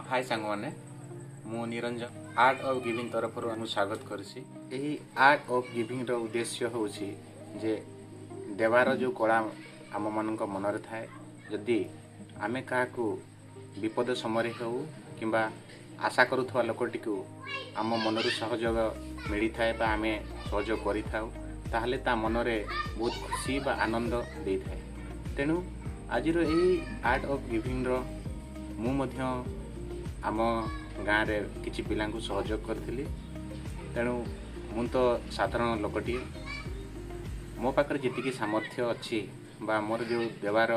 High ସାଙ୍ଗମାନେ, ମୁଁ Niranjan. Art of giving ତରଫରୁ ମୁଁ ସ୍ୱାଗତ କରୁଛି। ଏହି ଆର୍ଟ ଅଫ୍ ଗିଭିଂର ଉଦ୍ଦେଶ୍ୟ ହେଉଛି ଯେ ଦେବାର ଯେଉଁ କଳା ଆମମାନଙ୍କ ମନରେ ଥାଏ, ଯଦି ଆମେ କାହାକୁ ବିପଦ ସମୟରେ ହେଉ କିମ୍ବା ଆଶା କରୁଥିବା ଲୋକଟିକୁ ଆମ ମନରୁ ସହଯୋଗ ମିଳିଥାଏ ବା ଆମେ ସହଯୋଗ କରିଥାଉ, ତାହେଲେ ତା ମନରେ ବହୁତ ଖୁସି ବା ଆନନ୍ଦ ଦେଇଥାଏ। ତେଣୁ ଆଜିର ଏହି ଆର୍ଟ ଅଫ୍ ଗିଭିଂର ମୁଁ ମଧ୍ୟ ଆମ ଗାଁରେ କିଛି ପିଲାଙ୍କୁ ସହଯୋଗ କରିଥିଲି। ତେଣୁ ମୁଁ ତ ସାଧାରଣ ଲୋକଟିଏ, ମୋ ପାଖରେ ଯେତିକି ସାମର୍ଥ୍ୟ ଅଛି ବା ମୋର ଯେଉଁ ଦେବାର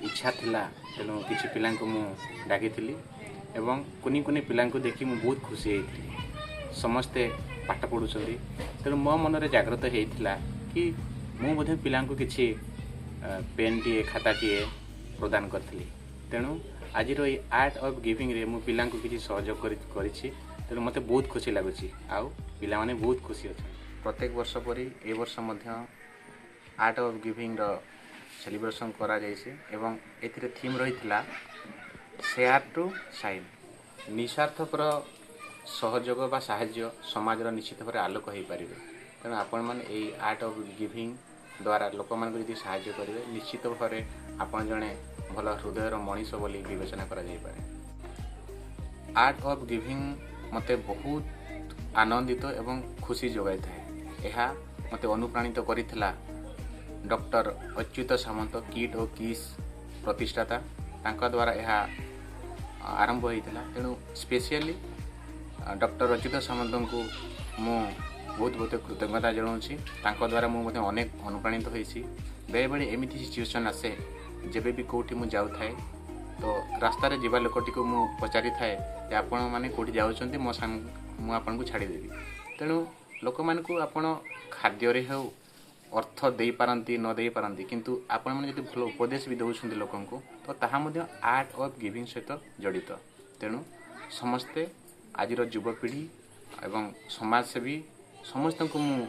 ଇଚ୍ଛା ଥିଲା, ତେଣୁ କିଛି ପିଲାଙ୍କୁ ମୁଁ ଡାକିଥିଲି ଏବଂ କୁନି କୁନି ପିଲାଙ୍କୁ ଦେଖି ମୁଁ ବହୁତ ଖୁସି ହେଇଥିଲି। ସମସ୍ତେ ପାଠ ପଢ଼ୁଛନ୍ତି, ତେଣୁ ମୋ ମନରେ ଜାଗ୍ରତ ହେଇଥିଲା କି ମୁଁ ମଧ୍ୟ ପିଲାଙ୍କୁ କିଛି ପେନ୍ଟିଏ, ଖାତାଟିଏ ପ୍ରଦାନ କରିଥିଲି। ତେଣୁ ଆଜିର ଏଇ ଆର୍ଟ ଅଫ୍ ଗିଭିଂରେ ମୁଁ ପିଲାଙ୍କୁ କିଛି ସହଯୋଗ କରିଛି, ତେଣୁ ମୋତେ ବହୁତ ଖୁସି ଲାଗୁଛି ଆଉ ପିଲାମାନେ ବହୁତ ଖୁସି ଅଛନ୍ତି। ପ୍ରତ୍ୟେକ ବର୍ଷ ପରି ଏ ବର୍ଷ ମଧ୍ୟ ଆର୍ଟ ଅଫ୍ ଗିଭିଂର ସେଲିବ୍ରେସନ୍ କରାଯାଇଛି ଏବଂ ଏଥିରେ ଥିମ୍ ରହିଥିଲା ସେୟାର ଟୁ ସାଇନ୍। ନିସ୍ୱାର୍ଥପର ସହଯୋଗ ବା ସାହାଯ୍ୟ ସମାଜର ନିଶ୍ଚିତ ଭାବରେ ଆଲୋକ ହୋଇପାରିବେ। ତେଣୁ ଆପଣମାନେ ଏଇ ଆର୍ଟ ଅଫ୍ ଗିଭିଂ ଦ୍ୱାରା ଲୋକମାନଙ୍କୁ ଯଦି ସାହାଯ୍ୟ କରିବେ, ନିଶ୍ଚିତ ଭାବରେ ଆପଣ ଜଣେ ଭଲ ହୃଦୟର ମଣିଷ ବୋଲି ବିବେଚନା କରାଯାଇପାରେ। ଆର୍ଟ ଅଫ୍ ଗିଭିଂ ମୋତେ ବହୁତ ଆନନ୍ଦିତ ଏବଂ ଖୁସି ଯୋଗାଇଥାଏ। ଏହା ମୋତେ ଅନୁପ୍ରାଣିତ କରିଥିଲା ଡକ୍ଟର ଅଚ୍ୟୁତ ସାମନ୍ତ, କିଟ୍ ଓ କିସ୍ ପ୍ରତିଷ୍ଠାତା, ତାଙ୍କ ଦ୍ୱାରା ଏହା ଆରମ୍ଭ ହୋଇଥିଲା। ତେଣୁ ସ୍ପେସିଆଲି ଡକ୍ଟର ଅଚ୍ୟୁତ ସାମନ୍ତଙ୍କୁ ମୁଁ ବହୁତ ବହୁତ କୃତଜ୍ଞତା ଜଣାଉଛି। ତାଙ୍କ ଦ୍ୱାରା ମୁଁ ମଧ୍ୟ ଅନେକ ଅନୁପ୍ରାଣିତ ହୋଇଛି। ବେଳେବେଳେ ଏମିତି ସିଚୁଏସନ୍ ଆସେ, ଯେବେ ବି କେଉଁଠି ମୁଁ ଯାଉଥାଏ ତ ରାସ୍ତାରେ ଯିବା ଲୋକଟିକୁ ମୁଁ ପଚାରିଥାଏ ଯେ ଆପଣମାନେ କେଉଁଠି ଯାଉଛନ୍ତି, ମୋ ସାଙ୍ଗ ମୁଁ ଆପଣଙ୍କୁ ଛାଡ଼ିଦେବି। ତେଣୁ ଲୋକମାନଙ୍କୁ ଆପଣ ଖାଦ୍ୟରେ ହେଉ ଅର୍ଥ ଦେଇପାରନ୍ତି, ନ ଦେଇପାରନ୍ତି, କିନ୍ତୁ ଆପଣମାନେ ଯଦି ଭଲ ଉପଦେଶ ବି ଦେଉଛନ୍ତି ଲୋକଙ୍କୁ, ତ ତାହା ମଧ୍ୟ ଆର୍ଟ ଅଫ୍ ଗିଭିଂ ସହିତ ଜଡ଼ିତ। ତେଣୁ ସମସ୍ତେ ଆଜିର ଯୁବପିଢ଼ି ଏବଂ ସମାଜସେବୀ ସମସ୍ତଙ୍କୁ ମୁଁ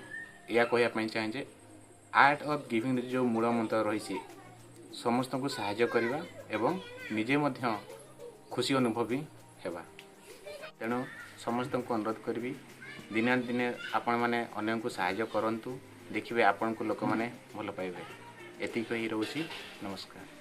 ଏହା କହିବା ପାଇଁ ଚାହେଁ ଯେ ଆର୍ଟ ଅଫ୍ ଗିଭିଂର ଯେଉଁ ମୂଳ ମନ୍ତ୍ର ରହିଛି, ସମସ୍ତଙ୍କୁ ସାହାଯ୍ୟ କରିବା ଏବଂ ନିଜେ ମଧ୍ୟ ଖୁସି ଅନୁଭବ ହେବା। ତେଣୁ ସମସ୍ତଙ୍କୁ ଅନୁରୋଧ କରିବି, ଦିନେ ଦିନେ ଆପଣମାନେ ଅନ୍ୟଙ୍କୁ ସାହାଯ୍ୟ କରନ୍ତୁ, ଦେଖିବେ ଆପଣଙ୍କୁ ଲୋକମାନେ ଭଲ ପାଇବେ। ଏତିକି କହି ରହୁଛି, ନମସ୍କାର।